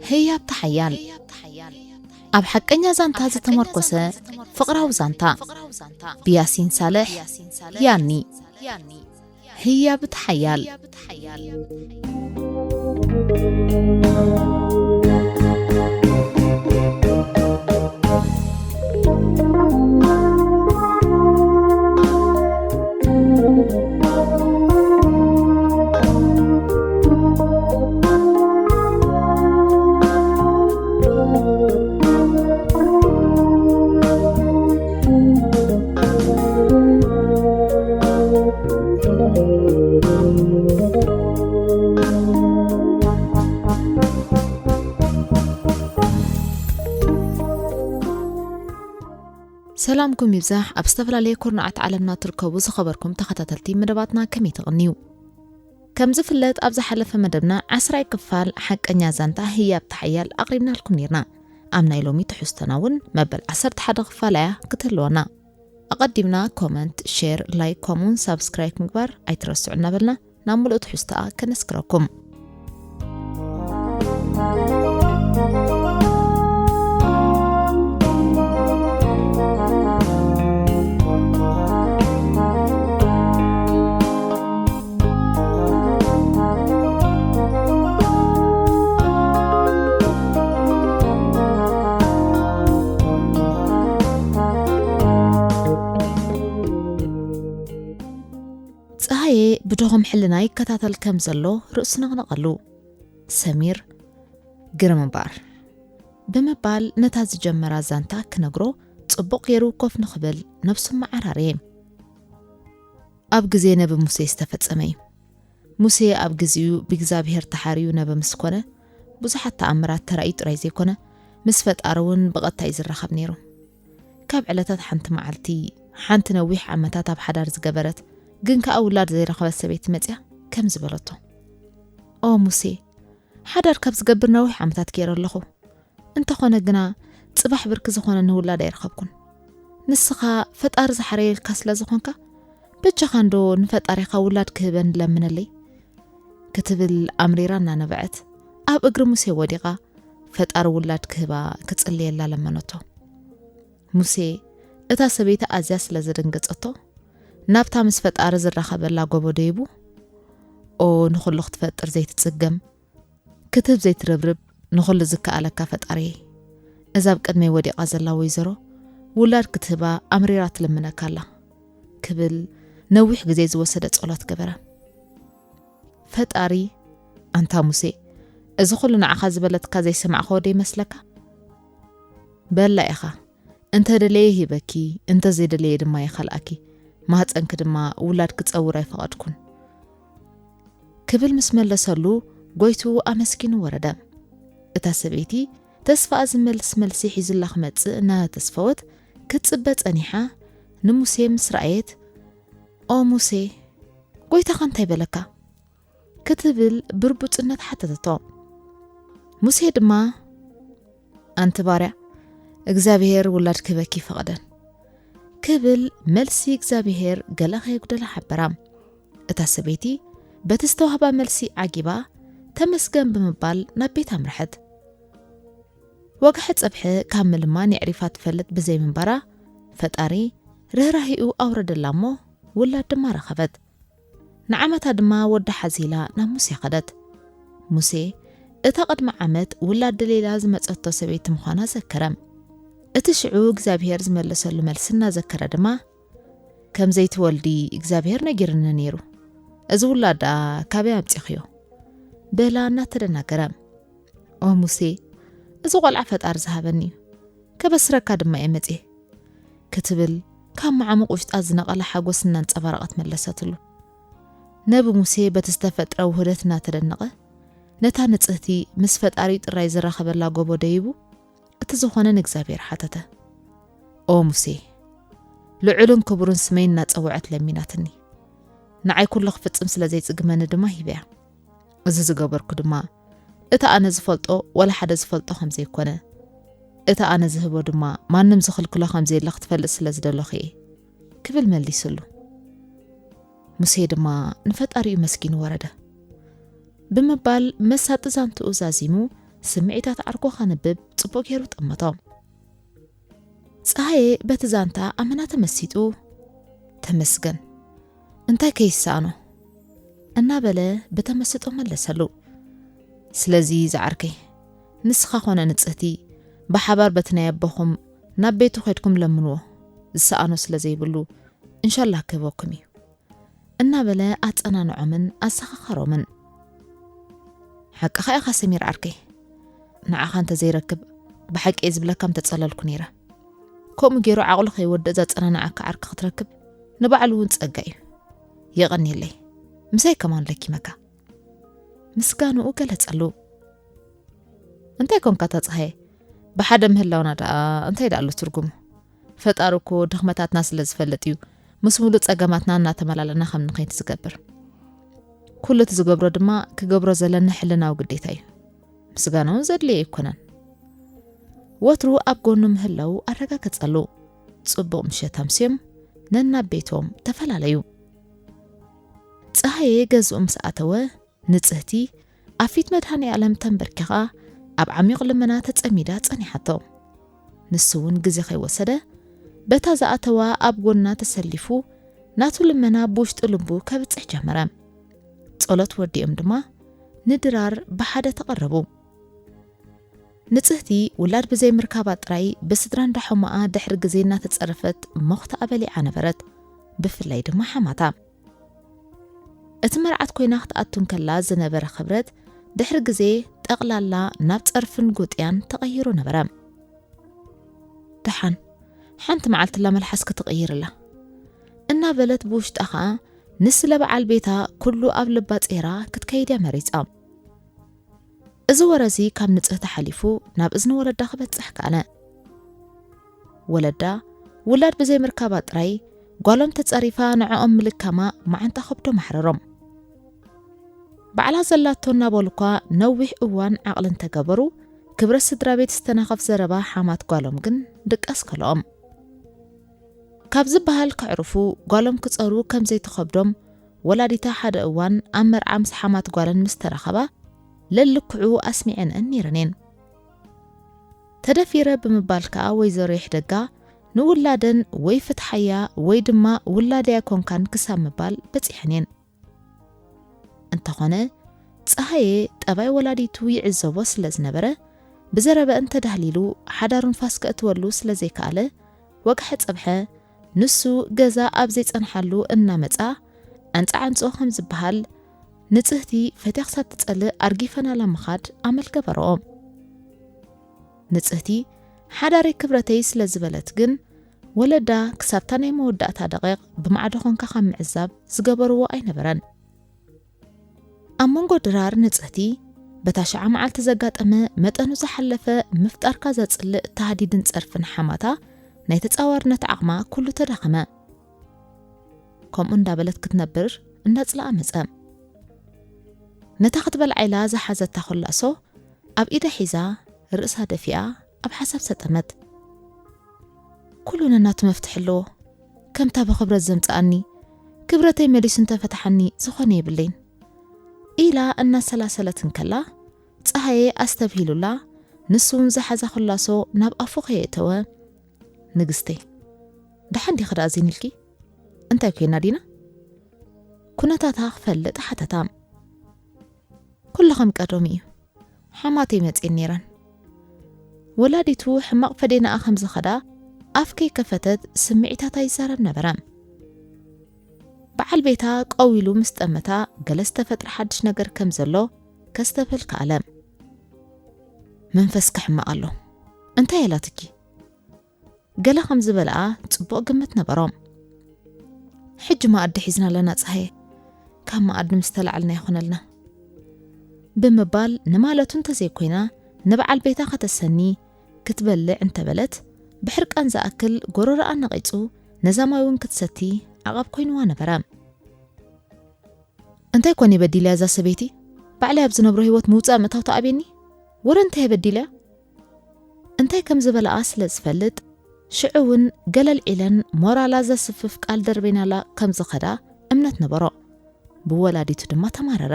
ህያብቲ ሓያል። ኣብ ሓቀኛ ዛንታ ዝተመርኮሰ ፍቕራዊ ዛንታ። ብያሲን ሳልሕ። ያኒ። ህያብቲ ሓያል። ሰላምኩም ይብዛሕ። ኣብ ዝተፈላለየ ኩርናዓት ዓለምና ትርከቡ ዝኸበርኩም ተኸታተልቲ መደባትና ከመይ ትቕንዩ? ከም ዝፍለጥ ኣብ ዝሓለፈ መደብና ዓስራይ ክፋል ሓቀኛ ዛንታ ህያብቲ ሓያል ኣቕሪብናልኩም ኔርና። ኣብ ናይ ሎሚ ትሕዝቶና እውን መበል ዓሰርተ ሓደ ክፋል እያ ክትህልወና። ኣቐዲምና ኮመንት፣ ሼር፣ ላይክ ከምኡውን ሳብስክራይብ ምግባር ኣይትረስዑ እናበልና ናብ ምሉእ ትሕዝቶኣ ከነስክረኩም። ጸሃየ ብድኹም ሕልና ይከታተል ከም ዘሎ ርእሱ ነቕነቐሉ። ሰሚር፣ ግርም እምበኣር፣ ብምባል ነታ ዝጀመራ ዛንታ ክነግሮ ጽቡቕ ገይሩ ኮፍ ንኽብል ነብሱ መዓራርየ። ኣብ ግዜ ነቢ ሙሴ ዝተፈጸመ እዩ። ሙሴ ኣብ ግዜኡ ብእግዚኣብሄር ተሓርዩ ነቢ ምስ ኮነ፣ ብዙሓት ተኣምራት ተራእዩ ጥራይ ዘይኮነ፣ ምስ ፈጣሪ እውን ብቐጥታ እዩ ዝራኸብ ነይሩ። ካብ ዕለታት ሓንቲ መዓልቲ፣ ሓንቲ ነዊሕ ዓመታት ኣብ ሓዳር ዝገበረት፣ ግን ከኣ ውላድ ዘይረኸበት ሰበይቲ መጽያ ከምዚ በለቶ፣ "ኦ ሙሴ፣ ሓዳር ካብ ዝገብር ነዊሕ ዓመታት ገይረ ኣለኹ። እንተኾነ ግና፣ ጽባሕ ብርኪ ዝኾነኒ ውላድ ኣይረኸብኩን። ንስኻ ፈጣሪ ዝሓረየልካ ስለ ዝኾንካ፣ በጃኻ እንዶ ንፈጣሪኻ ውላድ ክህበኒ ለምነለይ?" ክትብል ኣምሪራ እናነበዐት፣ ኣብ እግሪ ሙሴ ወዲቓ፣ ፈጣሪ ውላድ ክህባ ክጽልየላ ለመነቶ። ሙሴ፣ እታ ሰበይቲ ኣዝያ ስለ ዘደንገጸቶ፣ ናብታ ምስ ፈጣሪ ዝራኸበላ ጎቦ ደይቡ፣ "ኦ ንኹሉ ክትፈጥር ዘይትጽገም፣ ክትህብ ዘይትርብርብ፣ ንኹሉ ዝከኣለካ ፈጣሪየይ፣ እዛ ኣብ ቅድመይ ወዲቓ ዘላ ወይዘሮ ውላድ ክትህባ ኣምሪራ ትልምነካ ኣላ" ክብል ነዊሕ ግዜ ዝወሰደ ጸሎት ገበረ። ፈጣሪ፣ "ኣንታ ሙሴ፣ እዚ ኹሉ ንዓኻ ዝበለትካ ዘይሰማዕኽዎ ዶ ይመስለካ? በላ ኢኻ፣ እንተ ደለየ ሂበኪ፣ እንተ ዘይደለየ ድማ ይኸልኣኪ፣ ማህጸንኪ ድማ ውላድ ክጸውር ኣይፈቐድኩን" ክብል ምስ መለሰሉ፣ ጎይትኡ ኣመስጊኑ ወረደ። እታ ሰበይቲ ተስፋኣ ዝመልስ መልሲ ሒዙላ ክመጽእ እናተስፈወት ክትጽበ ጸኒሓ፣ ንሙሴ ምስ ረኣየት፣ "ኦ ሙሴ፣ ጎይታኻ እንታይ በለካ?" ክትብል ብርቡጽነት ሓተተቶ። ሙሴ ድማ፣ "ኣንቲ ባርያ፣ እግዚኣብሄር ውላድ ክህበኪ ይፈቐደን" ክብል መልሲ እግዚኣብሄር ገለ ከየጉደለ ሓበራ። እታ ሰበይቲ በቲ ዝተዋህባ መልሲ ዓጊባ፣ "ተመስገን" ብምባል ናብ ቤት ኣምርሐት። ወግሐ ጸብሐ ካብ ምልማን የዕሪፋ ትፈልጥ ብዘይምንባራ፣ ፈጣሪ ርህራሄኡ ኣውረደላ እሞ ውላድ ድማ ረኸበት። ንዓመታ ድማ ወዳ ሓዚላ ናብ ሙሴ ኸደት። ሙሴ እታ ቅድሚ ዓመት ውላድ ደሌላ ዝመጸቶ ሰበይቲ ምዃና ዘከረ። እቲ ሽዑ እግዚኣብሄር ዝመለሰሉ መልሲ እናዘከረ ድማ፣ "ከም ዘይትወልዲ እግዚኣብሄር ነጊሩኒ ነይሩ። እዚ ውላድ ደኣ ካበይ ኣምጺኽዮ?" በላ እናተደናገረ። "ኦ ሙሴ፣ እዚ ቖልዓ ፈጣሪ ዝሃበኒ እዩ። ከበስረካ ድማ እየ መጽየ" ክትብል ካብ መዓሙቕ ውሽጣ ዝነቐለ ሓጎስ እናንጸባረቐት መለሰትሉ። ነቢ ሙሴ በቲ ዝተፈጥረ ውህደት እናተደነቐ፣ ነታ ንጽህቲ ምስ ፈጣሪኡ ጥራይ ዝራኸበላ ጎቦ ደይቡ፣ እቲ ዝኾነ ንእግዚኣብሔር ሓተተ። "ኦ ሙሴ፣ ልዑልን ክቡርን ስመይ እናጸውዐት ለሚናትኒ። ንዓይ ኩሉ ክፍጽም ስለ ዘይጽግመኒ ድማ ሂበያ። እዚ ዝገበርኩ ድማ እቲ ኣነ ዝፈልጦ ወላ ሓደ ዝፈልጦ ከም ዘይኮነ፣ እቲ ኣነ ዝህቦ ድማ ማንም ዝኽልክሎ ከም ዘየለ ክትፈልጥ ስለ ዝደለኹ እየ ክብል መሊስሉ። ሙሴ ድማ ንፈጣሪኡ መስጊኑ ወረደ ብምባል መሳጢ ዛንትኡ ዛዚሙ ስምዒታት ዓርኮ ከንብብ ጽቡቕ ገይሩ ጠመቶ። ጸሃየ በቲ ዛንታ ኣመና ተመሲጡ፣ "ተመስገን፣ እንታይ ከይሰኣኖ?" እናበለ ብተመስጦ መለሰሉ። "ስለዚ ዝዓርከይ፣ ንስኻ ኮነ ንጽህቲ ብሓባር በቲ ናይ ኣቦኹም ናብ ቤቱ ኸድኩም ለምንዎ፣ ዝሰኣኖ ስለ ዘይብሉ እንሻላ ክህበኩም እዩ" እናበለ ኣጸናንዖምን ኣዘኻኸሮምን። "ሓቅኻ ኢኻ ሰሚር ዓርከይ፣ ንዓኻ እንተ ዘይረክብ ብሓቂ እየ ዝብለካ ምተጸለልኩ ነይረ። ከምኡ ገይሩ ዓቕሉ ከይወድእ ዘጸናንዓካ ዓርኪ ክትረክብ ንባዕሉ እውን ጸጋ እዩ። የቐንየለይ፣ ምሳይ ከማን ለኪመካ" ምስጋንኡ ገለጸሉ። "እንታይ ኮንካ ተጻሃየ? ብሓደ ምህላውና ደኣ እንታይ ደኣ ኣሎ ትርጉሙ? ፈጣሪ እኮ ድኽመታትና ስለ ዝፈልጥ እዩ ምስ ሙሉእ ጸገማትና እናተመላለና ከም ንኸይድ ዝገብር። ኩሉ እቲ ዝገብሮ ድማ ክገብሮ ዘለና ሕልናዊ ግዴታ እዩ። ምስጋና እውን ዘድልዮ ኣይኮነን" ወትሩ ኣብ ጎኑ ምህላው ኣረጋገጸሉ። ጽቡቕ ምሸት ኣምስዮም ነናብ ቤቶም ተፈላለዩ። ጸሃየ ገዝኡ ምስ ኣተወ፣ ንጽህቲ ኣብ ፊት መድሃኔ ኣለም ተንበርኪኻ ኣብ ዓሚቕ ልመና ተጸሚዳ ጸኒሓቶ። ንሱ እውን ግዜ ከይወሰደ፣ በታ ዝኣተዋ ኣብ ጎና ተሰሊፉ ናቱ ልመና ብውሽጢ ልቡ ከብጽሕ ጀመረ። ጸሎት ወዲኦም ድማ ንድራር ብሓደ ተቐረቡ። ንጽህቲ ውላድ ብዘይምርካባ ጥራይ ብስድራ እንዳሐሞኣ ድሕሪ ግዜ እናተጸረፈት ሞኽታኣ በሊዓ ነበረት። ብፍላይ ድማ ሓማታ። እቲ መርዓት ኮይና ክትኣቱ እንከላ ዝነበረ ክብረት ድሕሪ ግዜ ጠቕላላ ናብ ጸርፍን ጉጥያን ተቐይሩ ነበረ። "ደሓን ሓንቲ መዓልቲ እላ መልሓስ ክትቕይር እላ" እናበለት ብውሽጣ ኸኣ ንስለ በዓል ቤታ ኩሉ ኣብ ልባ ጼራ ክትከይድ እያ መሪጻ። እዚ ወረ እዚ ካብ ንጽህቲ ሓሊፉ ናብ እዝኒ ወለዳ ክበጽሕ ከኣለ። ወለዳ ውላድ ብዘይምርካባ ጥራይ ጓሎም ተጸሪፋ ንዕኦም ምልካማ መዓንጣ ከብዶም ኣሕረሮም። ባዕላ ዘላቶ እናበሉ እኳ ነዊሕ እዋን ዓቕሊ እንተገበሩ፣ ክብረት ስድራ ቤት ዝተናኸፍ ዘረባ ሓማት ጓሎም ግን ድቃስ ከልኦም። ካብ ዝበሃል ከዕርፉ ጓሎም ክጸሩ ከም ዘይተኸብዶም ወላዲታ ሓደ እዋን ኣብ መርዓ ምስ ሓማት ጓለን ምስ ተራኸባ ለልክዑ ኣስሚዐንአን ነይረን እየን። ተደፊረ ብምባል ከኣ ወይዘሮ ይሕደጋ ንውላደን ወይ ፍትሓያ ወይ ድማ ውላደያ ኮንካን ክሳብ ምባል በጺሐን እየን። እንተኾነ ጸሃየ ጠባይ ወላዲቱ ይዕዘቦ ስለ ዝነበረ ብዘረበ እንተዳህሊሉ ሓዳሩ ንፋስ ከእትወሉ ስለ ዘይከኣለ ወግሐ ጸብሐ ንሱ ገዛ ኣብ ዘይጸንሓሉ እናመጻ ዓንጻ ዓንጾ ከም ዝበሃል ንጽህቲ ፈትያ ክሳብ ትጸልእ ኣርጊፈናላ ምኻድ ኣመል ገበረኦ። ንጽህቲ ሓዳረይ ክብረተይ ስለ ዝበለት ግን ወለዳ ክሳብታ ናይ መወዳእታ ደቂቕ ብማዕዶ ኮንካ ካብ ምዕዛብ ዝገበርዎ ኣይነበረን። ኣብ መንጎ ድራር ንጽህቲ በታ ሽዓ መዓልቲ ዘጋጠመ መጠኑ ዝሓለፈ ምፍጣርካ ዘጽልእ ታህዲድን ጸርፍን ሓማታ ናይ ተጻዋርነት ዓቕማ ኩሉ ተዳኸመ። ከምኡ እንዳበለት ክትነብር እንዳጽለኣ መጸ። ነታ ክትበልዓ ኢላ ዝሓዘታ ኮላሶ ኣብ ኢዳ ሒዛ ርእሳ ደፊኣ ኣብ ሓሳብ ሰጠመት። ኩሉ ነናቱ መፍትሒ ኣለዎ። ከምታ ብኽብረት ዘምጽኣኒ ክብረተይ መሊሱ እንተፈትሓኒ ዝኾነ የብለይን ኢላ እናሰላሰለት እንከላ ጸሃየ ኣስተብሂሉላ ንሱ እውን ዝሓዛ ኮላሶ ናብ ኣፉ ከየእተወ ንግስተይ ደሓን ዲኺ ደኣ ዚኒልኪ እንታይ ኮይና ዲና ኩነታታ ክፈልጥ ሓተታ። ኩሉ ከም ቀደሙ እዩ። ሓማተይ መጽየን ነይረን። ወላዲቱ ሕማቕ ፈዴናኣ ከም ዝኸዳ ኣፍ ከይከፈተት ስምዒታታ ይዛረብ ነበረ። በዓል ቤታ ቀዊሉ ምስ ጠመታ ገለ ዝተፈጥረ ሓድሽ ነገር ከም ዘሎ ከስተብህል ከኣለ። መንፈስኪ ሕማቕ ኣሎ። እንታይ ኣላትኪ? ገለ ከም ዝበልኣ ጽቡቕ ግምት ነበሮም። ሕጂ መኣዲ ሒዝና ኣለና ጸሃየ፣ ካብ መኣዲ ምስ ተላዕልና ይኾነልና ብምባል ንማለቱ እንተዘይኮይና ንበዓል ቤታ ከተሰኒ ክትበልዕ እንተበለት ብሕርቃን ዝኣክል ጎረሮኣ ነቒጹ ነዛ ማይ እውን ክትሰቲ ዓቐብ ኮይንዋ ነበረ። እንታይ ኮን በዲልያ እዛ ሰበይቲ? ባዕለይ ኣብ ዝነብሮ ህይወት ምውፃእ ምእታው ተኣብየኒ? ወረ እንታይ በዲልያ? እንታይ ከም ዝበለኣ ስለ ዝፈልጥ፣ ሽዑ እውን ገለል ኢለን ሞራላ ዘስፍፍ ቃል ደርቤናላ ከም ዝኸዳ እምነት ነበሮ። ብወላዲቱ ድማ ተማረረ።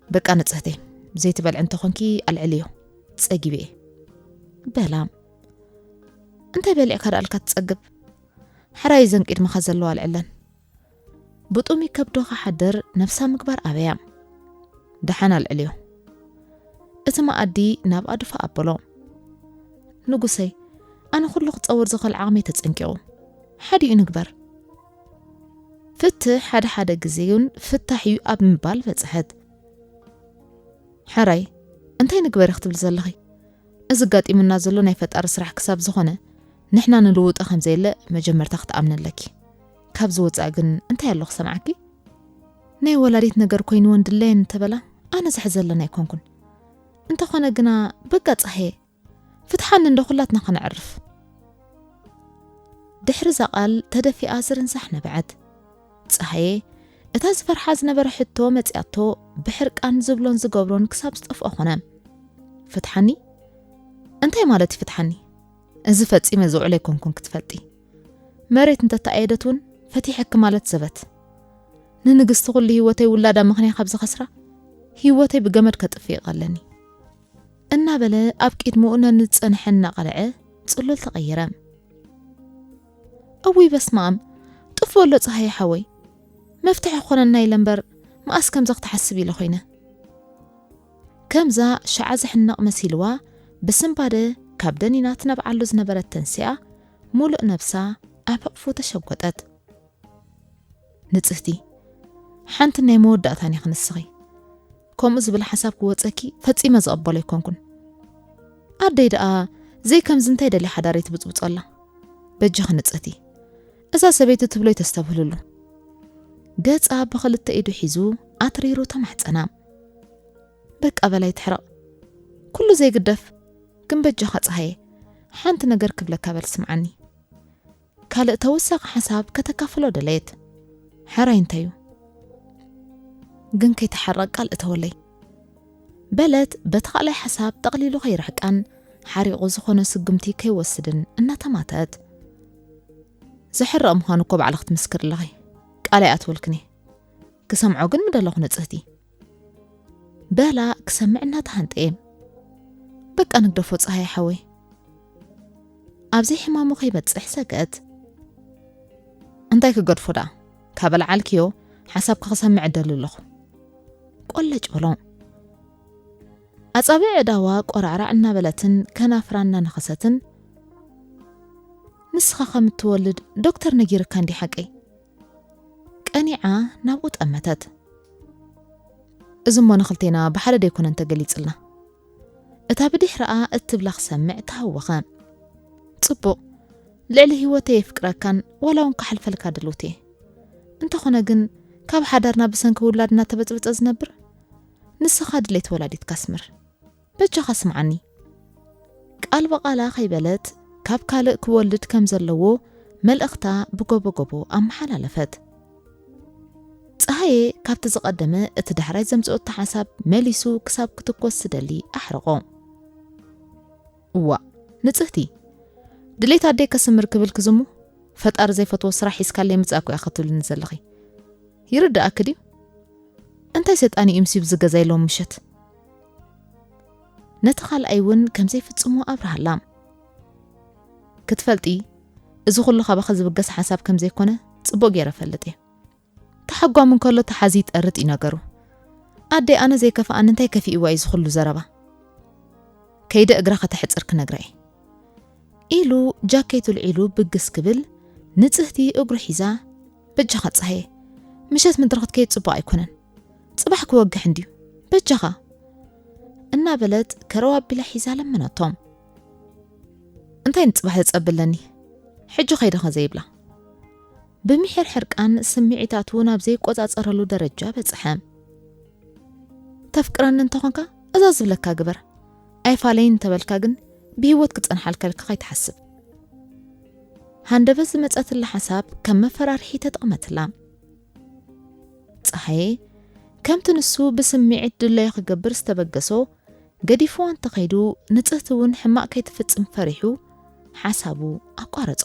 በቃ ንጽህተይ፣ ዘይትበልዒ እንተኾንኪ ኣልዕልዮ፣ ጸጊበ እየ። በላ። እንታይ በሊዕካ ደኣልካ ትጸግብ? ሕራይ ዘን ቅድመኻ ዘለዋ ኣልዕለን። ብጡሚ ከብዶ ክሓድር ነብሳ ምግባር ኣበያ። ደሓን ኣልዕልዮ። እቲ መኣዲ ናብ ኣድፋ ኣበሎ። ንጉሰይ፣ ኣነ ኩሉ ክጸውር ዝኽእል ዓቕመይ ተጸንቂቑ። ሓዲኡ ንግበር። ፍትሕ ሓደ ሓደ ግዜ እውን ፍታሕ እዩ ኣብ ምባል በጽሐት። ሕራይ፣ እንታይ ንግበር ክትብል ዘለኺ? እዚ ኣጋጢሙና ዘሎ ናይ ፈጣሪ ስራሕ ክሳብ ዝኾነ፣ ንሕና ንልውጦ ከም ዘየለ መጀመርታ ክትኣምኒ ኣለኪ። ካብዚ ወጻኢ ግን እንታይ ኣሎ ክሰምዓኪ? ናይ ወላዲት ነገር ኮይንወን ድለየን እንተበላ፣ ኣነ ዝሕዘለን ኣይኮንኩን። እንተኾነ ግና፣ በቃ ጸሃየ፣ ፍትሓኒ እንዶ ኩላትና ከነዕርፍ። ድሕሪ እዛ ቃል ተደፊኣ ዝርንሳሕ ነበዐት። ጸሃየ፣ እታ ዝፈርሓ ዝነበረ ሕቶ መጺኣቶ፣ ብሕርቃን ዝብሎን ዝገብሮን ክሳብ ዝጠፍኦ ኾነ። ፍትሓኒ? እንታይ ማለት እዩ ፍትሓኒ? እዚ ፈጺመ ዝውዕል ኣይኮንኩን ክትፈልጢ። መሬት እንተተኣየደት እውን ፈቲሐኪ ማለት ዘበት። ንንግስቲ ኩሉ ህይወተይ ውላዳ ምኽንያ ካብ ዝኸስራ፣ ህይወተይ ብገመድ ከጥፍእ ይቐለኒ። እናበለ ኣብ ቅድሚኡ ነንዝጸንሐ እናቐልዐ ጽሉል ተቐየረ። እውይ በስመኣም፣ ጥፍ በሎ ጸሃየ ሓወይ። መፍትሒ ክኾነና ኢለ እምበር መኣስ ከምዛ ክትሓስብ ኢለ ኮይነ። ከምዛ ሸዓ ዝሕነቕ መሲልዋ ብስንባደ ካብ ደኒና ትነብዓሉ ዝነበረት ተንሲኣ ሙሉእ ነብሳ ኣብ ሕቕፉ ተሸጎጠት። ንጽህቲ፣ ሓንቲ ናይ መወዳእታን ኢኺ ንስኺ። ከምኡ ዝብል ሓሳብ ክወጸኪ ፈጺመ ዝቕበሎ ኣይኮንኩን። ኣደይ ደኣ ዘይከምዚ እንታይ ደልያ ሓዳረይ ትብጽብጾ ኣላ? በጃኺ ንጽህቲ፣ እዛ ሰበይቲ ትብሎ ይተስተብህልሉ። ገጻ ብኽልተ ኢዱ ሒዙ ኣትሪሩ ተማሕጸና። በቃ በላይ ትሕረቕ። ኩሉ ዘይግደፍ። ግን በጃኻ ጸሃየ፣ ሓንቲ ነገር ክብለካ በል ስምዓኒ። ካልእ ተወሳኺ ሓሳብ ከተካፍሎ ደለየት። ሕራይ እንታዩ? ግን ከይተሓረቕ ቃል እተወለይ። በለት በቲ ካልኣይ ሓሳብ ጠቕሊሉ ከይርሕቃን ሓሪቑ ዝኾነ ስጉምቲ ከይወስድን እናተማተት። ዘሕርቕ ምዃኑ እኮ ባዕልኺ ትምስክሪ ኣለኺ። ቃል ኣይኣትወልክን እየ። ክሰምዖ ግን ምደለኹ ንጽህቲ። በላ ክሰምዕ እናተሃንጠየ። በቃ ንግደፎ ጸሃየ ሓወይ። ኣብዚ ሕማሙ ከይበጽሕ ሰግአት። እንታይ ክገድፎ ደኣ? ካብ ኣልዓልክዮ ሓሳብካ ክሰምዕ እደሊ ኣለኹ። ቆለጭ በሎ። ኣጻብዕ ኣእዳዋ ቆራዕራዕ እናበለትን ከናፍራ እናነኸሰትን፣ ንስኻ ከም እትወልድ ዶክተር ነጊርካ እንዲ ሓቀይ? ቀኒዓ ናብኡ ጠመተት። እዚ እሞ ንኽልቴና ብሓደ ደይኮነን ተገሊጽልና። እታ ብድሕረኣ እትብላ ክሰምዕ ተሃወኸ። ጽቡቕ፣ ልዕሊ ህይወተይ የፍቅረካን ዋላ እውን ክሓልፈልካ ድልውቲ እየ። እንተኾነ ግን ካብ ሓዳርና ብሰንኪ ውላድና ተበጽብጸ ዝነብር ንስኻ ድሌት ወላዲትካ ኣስምር። በጃኻ ስምዓኒ። ቃል ብቓላ ከይበለት ካብ ካልእ ክወልድ ከም ዘለዎ መልእኽታ ብጎቦ ጎቦ ኣመሓላለፈት። ጸሃየ ካብቲ ዝቐደመ እቲ ዳሕራይ ዘምጽኦቶ ሓሳብ መሊሱ ክሳብ ክትኮስ ዝደሊ ኣሕረቖ። እዋእ ንጽህቲ፣ ድሌት ኣደይ ከስምር ክብል ክዝሙ ፈጣሪ ዘይፈትዎ ስራሕ ሒዝካለይ ምጻእኩ ኢኻ ክትብልኒ ዘለኺ። ይርድኣኪ ድዩ? እንታይ ሰይጣን እዩ ምሲቡ ዝገዛይ ሎም ምሸት? ነቲ ካልኣይ እውን ከም ዘይፍጽሞ ኣብርሃላ። ክትፈልጢ፣ እዚ ኩሉ ካባኺ ዝብገስ ሓሳብ ከም ዘይኮነ ጽቡቕ ገይረ እፈልጥ እየ። ተሓጓሚ እንከሎ ተሓዚ ይጠርጥ እዩ ነገሩ። ኣደይ ኣነ ዘይከፍኣኒ እንታይ ከፊእዋ እዩ እዚ ኩሉ ዘረባ? ከይደ እግራ ከተሕጽር ክነግራ እየ። ኢሉ ጃኬቱ ልዒሉ ብግስ ክብል ንጽህቲ እግሩ ሒዛ፣ በጃኻ ጸሃየ፣ ምሸት ምድሪ ክትከይድ ጽቡቕ ኣይኮነን። ጽባሕ ክወግሕ እንድዩ። በጃኻ። እናበለት ከረው ኣቢላ ሒዛ ለመነቶም። እንታይ ንጽባሕ ዘጸብለኒ? ሕጂ ከይደኸ ዘይብላ። ብምሒር ሕርቃን ስምዒታቱ ናብ ዘይቆጻጸረሉ ደረጃ በጽሐ። ተፍቅረኒ እንተኾንካ እዛ ዝብለካ ግበር። ኣይፋለይን እንተበልካ ግን ብህይወት ክጸንሓልካ ኢልካ ከይትሓስብ። ሃንደበት ዝመጸትላ ሓሳብ ከም መፈራርሒ ተጠቕመትላ። ጸሃየ፣ ከምቲ ንሱ ብስምዒት ድላዩ ክገብር ዝተበገሶ፣ ገዲፍዋ እንተኸይዱ፣ ንጽህቲ እውን ሕማቕ ከይትፍጽም ፈሪሑ፣ ሓሳቡ ኣቋረጾ።